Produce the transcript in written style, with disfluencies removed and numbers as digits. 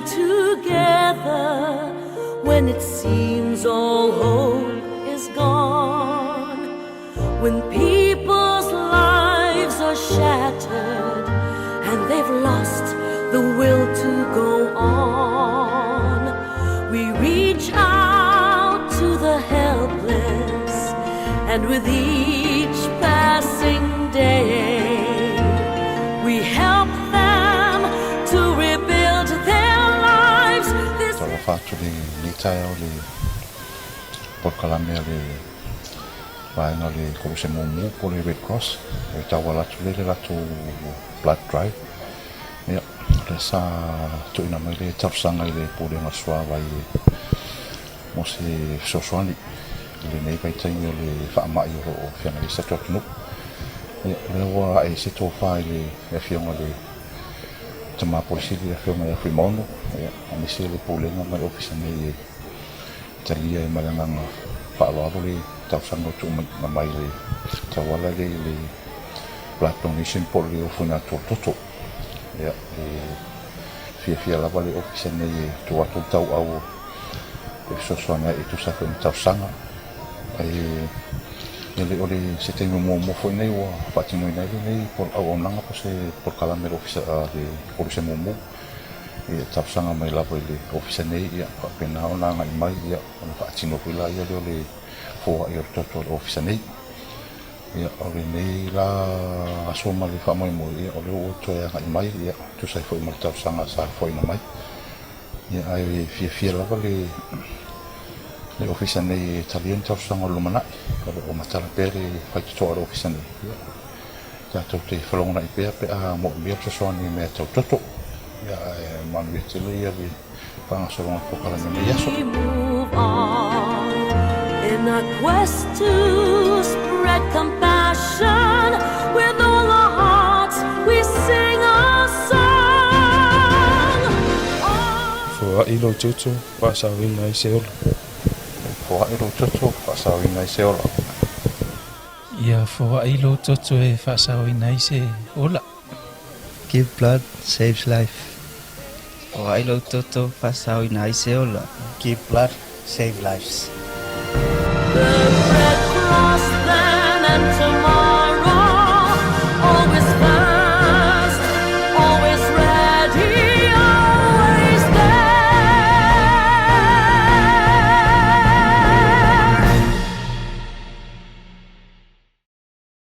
Together when it seems all hope is gone. When people's lives are shattered and they've lost the will to go on, we reach out to the helpless, and with each passing day, we help them to rebuild their lives. This Talofa atu lenei taeao i le polokalame a le vaega o le Koluse Mumu po o le Red Cross e tauala atu lea i le latou blood drive. Ia, lea sa tuuina mai le talosaga i le Pulega o le Suavai mo se fesoasoani i lenei vaitaimi o le faamai o lo o feagai ai si tatou atunuu. Ia, o lea ua ae se tofa i le Afioga i le Tama Pule Sili, le Afioga ia Fuimaono, ia, aemaise le Pulega ma le Ofisa nei e talia ai ma le agaga faaaloalo le talosaga ua tuuina mai i le tauala lea i le blood donation po o le ofoina atu o le toto. Ia, e fiafia lava le Ofisa nei e tuu atu le tauau e fesoasoani ai e tusa foi ma talosaga. E le o le se taimi muamua foi nei ua faatinoina ai lenei auaunaga po o se polokalame a le Ofisa a le Koluse Mumu. Ia, talosaga mai lava i le Ofisa nei, ia faapena ona agai mai, ia ona faatino foi laia lea o le foai o le toto a le Ofisa nei. Ia, o lenei la aso ma le faamoemoe, ia o lea ua toe agai mai, ia tusa ai foi ma le talosaga sa foaina mai. Ia, ae fiafia lava le le Ofisa nei e talia ni talosaga o le lumanai. O lo o matala pea le faitotoa a le Ofisa nei. Ia, tatou te falogonai pea pe a moomia le fesoasoani i mea tau toto. Ia, ae manuia tele ia le faagasologa o le polokalame i lenei aso. We move on in our quest to spread compassion with all our hearts. We sing a song. Foai lou toto, faasaoina ai se ola. Foai lou toto, faasaoina ai se ola. Ia foai lou toto e faasaoina ai se ola. Give blood saves life. Foai lou toto, faasaoina ai se ola. Give blood, save lives. The Red Cross then enters.